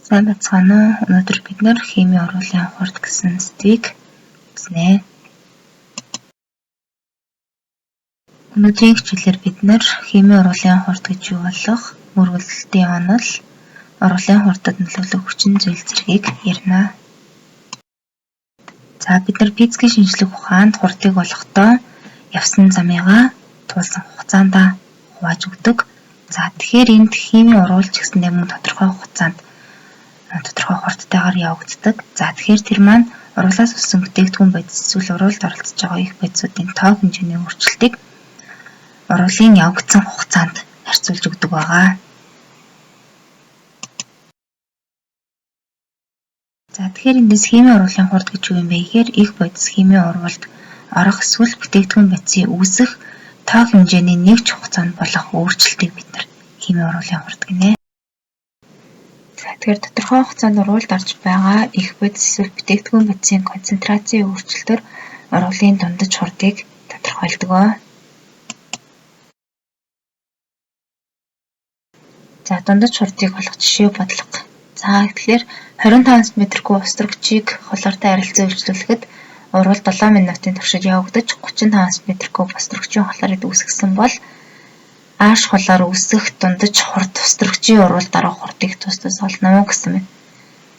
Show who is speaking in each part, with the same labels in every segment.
Speaker 1: Сайн байцгаана уу? Өнөөдөр бид нар химийн уруулын хурд гэсэн сэдвийг үзнэ. Өнөөдрийн хичээлээр бид нар химийн уруулын хурд гэж юу болох, мөргөлдөлтийн онол, уруулын хурдад нөлөөлөх хүчин зүйл зэргийг ярина. За бид нар физикийн шинжлэх ухаанд хурдыг олохдоо явсан замыгаа туулсан хугацаанд хувааж өгдөг. За тэгэхээр энд химийн уруулч гэсэндээ мөн тодорхой хугацаанд тодорхой хурдтайгаар явагддаг. За тэгэхээр тэр маань уруулаас өссөн бүтээгдэхүүн бодис эсвэл уруулд оролцож байгаа их бодисуудын тоо хэмжээний өөрчлөлтийг уруулын явагдсан хугацаанд харьцуулж өгдөг байгаа. За тэгэхээр эндээс химийн уруулын хурд гэж юу юм бэ гэхээр их бодис химийн уруулд орох эсвэл бүтээгдэхүүн бодисын үүсэх тоо хэмжээний нэгж хугацаанд болох өөрчлөлтийг бид нар химийн уруулын хурд гинэ. За тэгэхээр тодорхой хугацаанд уруулд орж байгаа их бодис эсвэл бүтээгдэхүүн бодисын концентрацийн өөрчлөлтөөр уруулын дундаж хурдыг тодорхойлдог. За дундаж хурдыг олох жишээ бодлого. За тэгэхээр 25 см3 ус төрөгчийг хлортой харилцан үйлчлүүлэхэд уруул 7 минутын туршид явагдаж 35 см3 ус төрөгчийн хлорид үүсгэсэн бол ааш хлор үүсэх дундаж хурд ус төрөгчийн уруулд орох хурдыг тус тус олно гэсэн байна.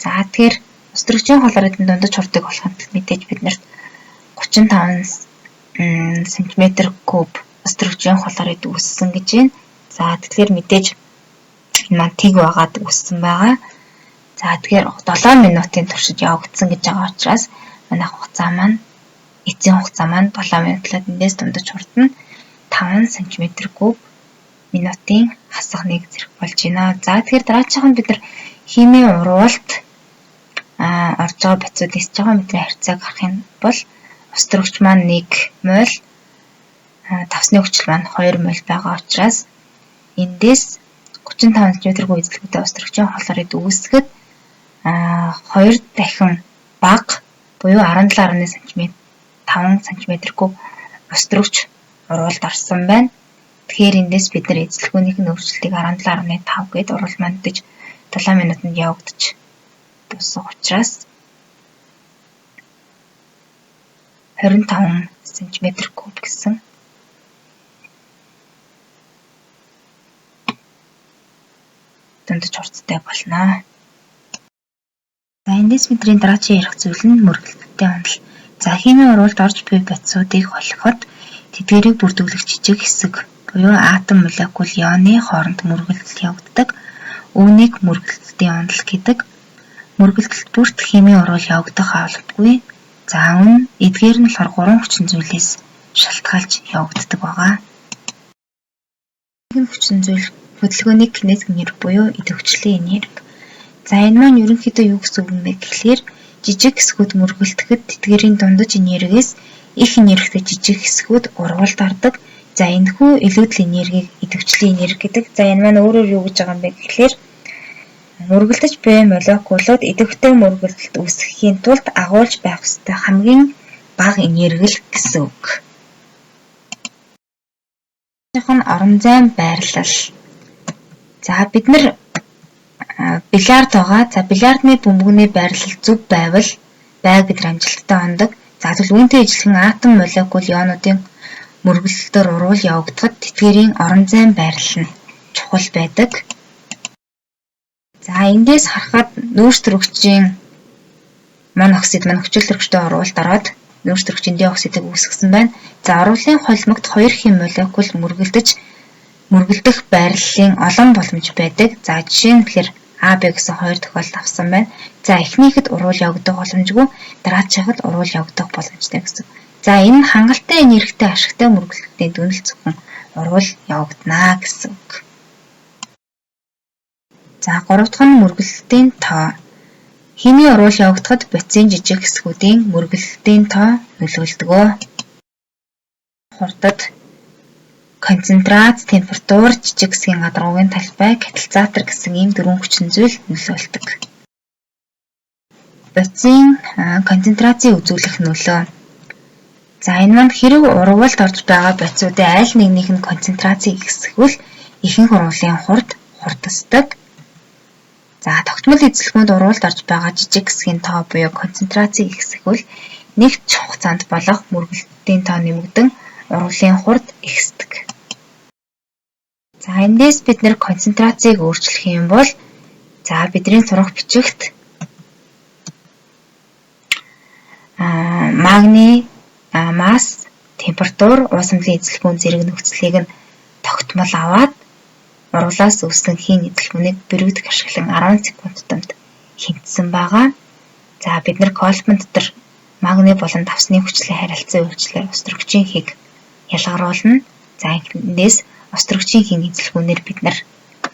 Speaker 1: За тэгэхээр ус төрөгчийн хлоридын дундаж хурдыг олохын тулд мэдээж бид нарт 35 см3 ус төрөгчийн хлорид үүссэн гэж байна. За тэгэхээр мэдээж энэ маань тэг байгаад үүссэн байгаа. За тэгэхээр 7 минутын туршид явагдсан гэж байгаа учраас манай хугацаа маань эцсийн хугацаа маань 7 минутлаад эндээс дундаж хурд нь 5 см3 минутын хасах нэг зэрэг болж байна. За тэгэхээр дараачих нь бид нар химийн уруулд орж байгаа бодисууд нисэж байгаа метрийн харьцааг харах юм бол ус төрөгч маань 1 моль, тавсны хүчил маань 2 моль байгаа учраас эндээс 35 см3 эзлэгтэй ус төрөгчийн хлорид үүсгэхэд 2 дахин бага буюу 17.5 см3 ус төрөгч уруулд орсон байна. Тэгэхээр эндээс бид нар эзлэгүүнийх нь өөрчлөлтийг 17.5 гээд уруул маань мэдээж 7 минутанд явагдаж дуусах учраас 25 см3 гэсэн дундаж хурдтай болно. За эндээс бидний дараачийн ярих зүйл нь мөргөлдөлтийн онол. За химийн уруулд орж буй бодисуудыг холиход тэдгээрийг бүрдүүлэх жижиг хэсэг буюу атом, молекул, ионы хооронд мөргөлдөл явагддаг. Үүнийг мөргөлдөлтийн онол гэдэг. Мөргөлдөлт бүрт химийн уруул явагдах албагүй. За үүн эдгээр нь болохоор гурван хүчин зүйлээс шалтгаалж явагддаг байгаа. Нэг нь хүчин зүйл хөдөлгөөний кинетик энерги буюу идэвхжлийн энерги. За энэ маань ерөнхийдөө юу гэсэн үг юм бэ гэхлээр жижиг хэсгүүд мөргөлдөхэд тэдгээрийн дундаж энергиэс их энергитэй жижиг хэсгүүд ургуулд ордог. За энэхүү илүүдэл энергийг идэвхжлийн энерги гэдэг. За энэ маань өөрөөр юу гэж байгаа юм бэ гэхлээр мөргөлдөж буй молекулууд идэвхтэй мөргөлдөлт үүсгэхийн тулд агуулж байх ёстой хамгийн бага энерги л гэсэн үг. Дараагийнх нь орон зайн байрлал. За бид нар бильярд байгаа. За бильярдны бөмбөгний байрлал зөв байвал бай гэдэр амжилттай ондог. За тэгвэл үүнтэй ижилхэн атом, молекул, ионуудын мөргөлдөлтөөр уруул явагдахад тэдгээрийн орон зайн байрлал нь чухал байдаг. За эндээс харахад нүүрс төрөгчийн моноксид маань хүчил төрөгчтэй уруулд ороод нүүрс төрөгчийн диоксидыг үүсгэсэн байна. За уруулын холимогт хоёр хим молекул мөргөлдөх байрлалын олон боломж байдаг. За жишээ нь тэгэхээр А, Б гэсэн хоёр тохиолдол авсан байна. За эхнийхэд уруул явагдах боломжгүй, дараачихад уруул явагдах боломжтой гэсэн. За энэ нь хангалттай энергитэй ашигтай мөргөлдөлтийн дүнэл зөвхөн уруул явагдана гэсэн үг. За гурав дахь нь мөргөлдөлтийн тоо. Химийн уруул явагдахад бодисын жижиг хэсгүүдийн мөргөлдөлтийн тоо нөлөөлдөг. Хурдад концентрац, температур, жижиг хэсгийн гадаргуугийн талбай, катализатор гэсэн ийм дөрвөн хүчин зүйл нөлөөлдөг. Бодисын концентрацийг үзүүлэх нөлөө. За энэ маань хэрэг ургуулд орж байгаа бодисуудын аль нэгнийх нь концентрацийг ихсгвэл ихэнх уруулын хурд хурдасдаг. За тогтмол Тогтмол эзлэгүүнд уруулд орж байгаа жижиг хэсгийн тоо буюу концентрацийг ихсгвэл нэг ч хугацаанд болох мөргөлтийн тоо нэмэгдэн уруулын хурд ихсдэг. За эндээс бид нэр концентрацийг өөрчлөх юм бол за бидний сурах бичигт магний масс, температур, уусамлын эзлэгүүн зэрэг нөхцөлийг нь тогтмол аваад уруулаас үүссэн хийн эзлэгүүнийг бэрэгдэх ашиглан 10 секунд тутамд хэмтсэн байгаа. За бид нар колбон дотор магний болон давсны хүчлийн харилцан үйлчлэлээр устрогчийн хийг ялгаруулна. За эндээс устрогчийн хийн эзлэгүүнээр бид нар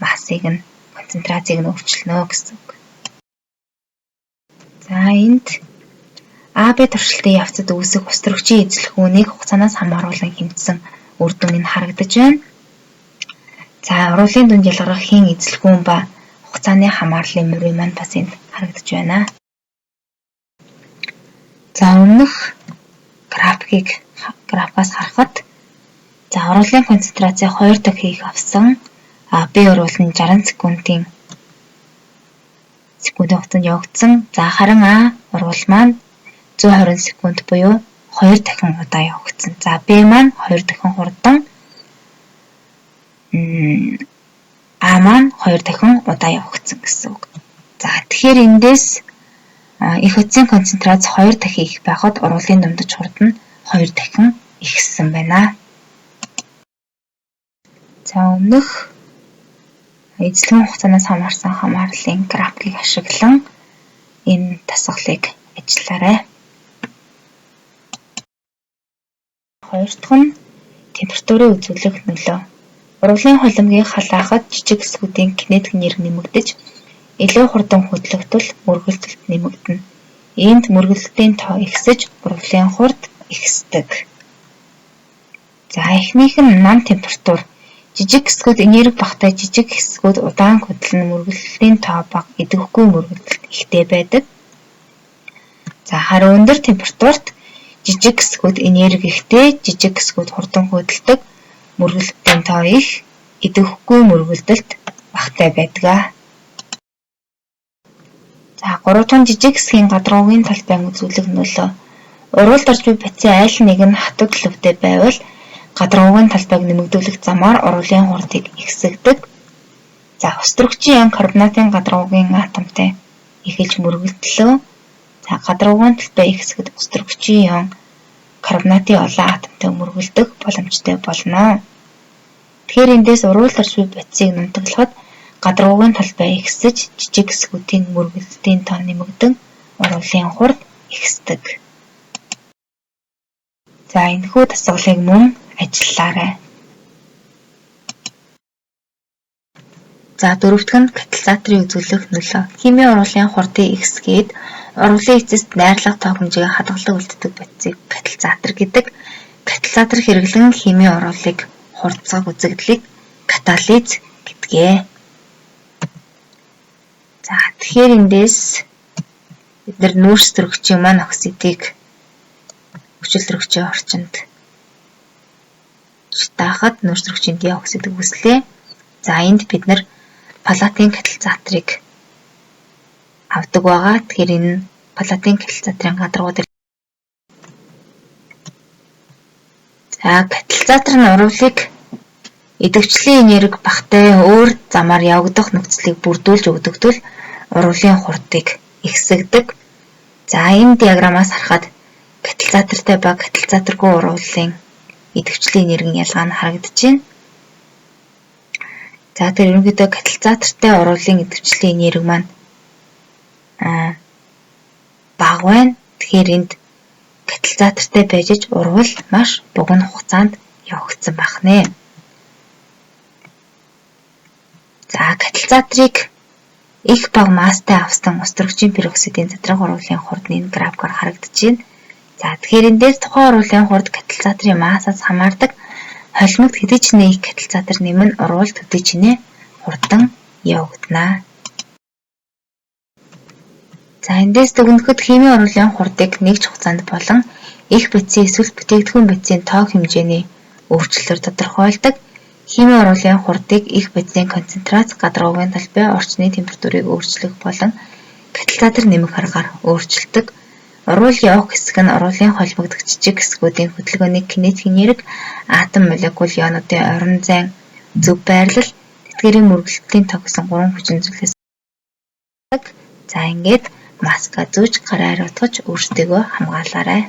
Speaker 1: массыг нь концентрацийг нь өөрчилнө гэсэн үг. За энд АБ туршилтын явцад үүсэх устрогчийн эзлэгүүнийг хугацаанаас хамааруулан хэмтсэн үр дүн нь харагдаж байна. За уруулын дүнд ялгарах хийн эзлэгүүн ба хугацааны хамаарлын мөрий маань бас энд харагдаж байна. За өмнөх графикийг графикаас харахад за уруулын концентраци 2 дахин их авсан. А Б уруул нь 60 секундын хугацаанд явагдсан. За харин А уруул маань 120 секунд буюу 2 дахин удаа явагдсан. За Б маань 2 дахин хурдан, А маань 2 дахин удаа явагдсан гэсэн үг. За тэгэхээр эндээс эх утсын концентрац 2 дахин их байхад уруулын дундаж хурд нь 2 дахин ихссэн байна. За өмнөх эзлэгэн хугацаанаас хамаарсан хамаарлын графикийг ашиглан энэ дасгалыг ажиллаарай. Хоёр дахь нь температурын үзүүлэх нөлөө. Уруулын холимгийг халаахад жижиг хэсгүүдийн кинетик нэр нэмэгдэж, илүү хурдан хөдлөх тул мөргөлдөлт нэмэгдэнэ. Иймд мөргөлдөлтийн тоо ихсэж, уруулын хурд ихсдэг. За эхнийх нь нам температур. Жижиг хэсгүүд энерги багатай жижиг хэсгүүд удаан хөдлөн мөргөлдөлтийн тоо бага, идэвхгүй мөргөлдөлт ихтэй байдаг. За харин өндөр температурт жижиг хэсгүүд энерги ихтэй, жижиг хэсгүүд хурдан хөдөлдөг, мөргөлдөлтийн тоо их, идэвхгүй мөргөлдөлт багатай байдаг. За гурав дахь нь жижиг хэсгийн гадаргуугийн талбайн үзүүлэх нөлөө. Уруулд орж буй бодисын аль нэг нь хатуу төлөвтэй байвал гадаргуугийн талбайг нэмэгдүүлэх замаар уруулын хурдыг ихсгэдэг. За устрогчийн ион карбонатын гадаргуугийн атомтай эхэлж мөргөлдлөө. За гадаргуугийн талбай ихсгэд устрогчийн ион карбонатын олон атомтай мөргөлдөх боломжтой болно. Тэгэхээр эндээс уруулд орж буй бодисыг нунтаглахад гадаргуугийн талбай ихсэж, жижиг хэсгүүдийн мөргөлдөлтийн тоо нэмэгдэн уруулын хурд ихсдэг. За энэхүү дасгалыг мөн ажиллаарай. За дөрөвдөх нь катализаторын үзүүлэх нөлөө. Химийн уруулын хурдыг ихсгээд уруулын эцэст найрлага тоо хэмжээгээ хадгалан үлддэг бодисыг катализатор гэдэг. Катализатор хэрэглэн химийн уруулыг хурдсгах үзэгдлийг катализ гэдгээ. За тэгэхээр эндээс бид нар нүүрс төрөгчийн моноксидыг хүчил төрөгчийн орчинд шатаахад нүүрс төрөгчийн диоксид үүслээ. За энд бид нар палатын катализаторыг авдаг байгаа. Тэгэхээр энэ палатын катализаторын гадаргуу дээр за катализатор нь уруулыг идэвхжлийн энерги багатай өөр замаар явагдах нөхцөлийг бүрдүүлж өгдөг тул уруулын хурдыг ихсгэдэг. За энэ диаграммаас харахад катализатортай ба катализаторгүй уруулын идэвхжлийн энергийн ялгаа нь харагдаж байна. За тэр ерөнхийдөө катализатортай уруулын идэвхжлийн энерги маань бага байна. Тэгэхээр энд катализатортай байж урвал маш богино хугацаанд явагдсан байх нэ. За катализаторыг их бага масстай авсан устрогчийн пероксидын задрах уруулын хурдны энэ графикаар харагдаж байна. За тэгэхээр эндээс тухайн уруулын хурд катализаторын массаас хамаардаг. Холимогт хэдий ч нэ их катализатор нэмэн уруул төдий ч нэ хурдан явагдана. За эндээс дүгнэхэд химийн уруулын хурдыг нэг ч хугацаанд болон их бодисын эсвэл бүтээгдэхүүн бодисын тоо хэмжээний өөрчлөлтөөр тодорхойлдог. Химийн уруулын хурдыг эх бодисын концентрац, гадаргуугийн талбай, орчны температурыг өөрчлөх болон катализатор нэмэх аргаар өөрчилдөг. Уруул явах хэсэг нь уруулын холбогдох жижиг хэсгүүдийн хөдөлгөөний кинетик энерги, атом, молекул, ионуудын орон зайн зөв байрлал, тэдгээрийн мөргөлтийн тоо гэсэн гурван хүчин зүйлээс. За, ингээд маска зүүж, гараа ариутгаж өөрсдийгөө хамгаалаарай.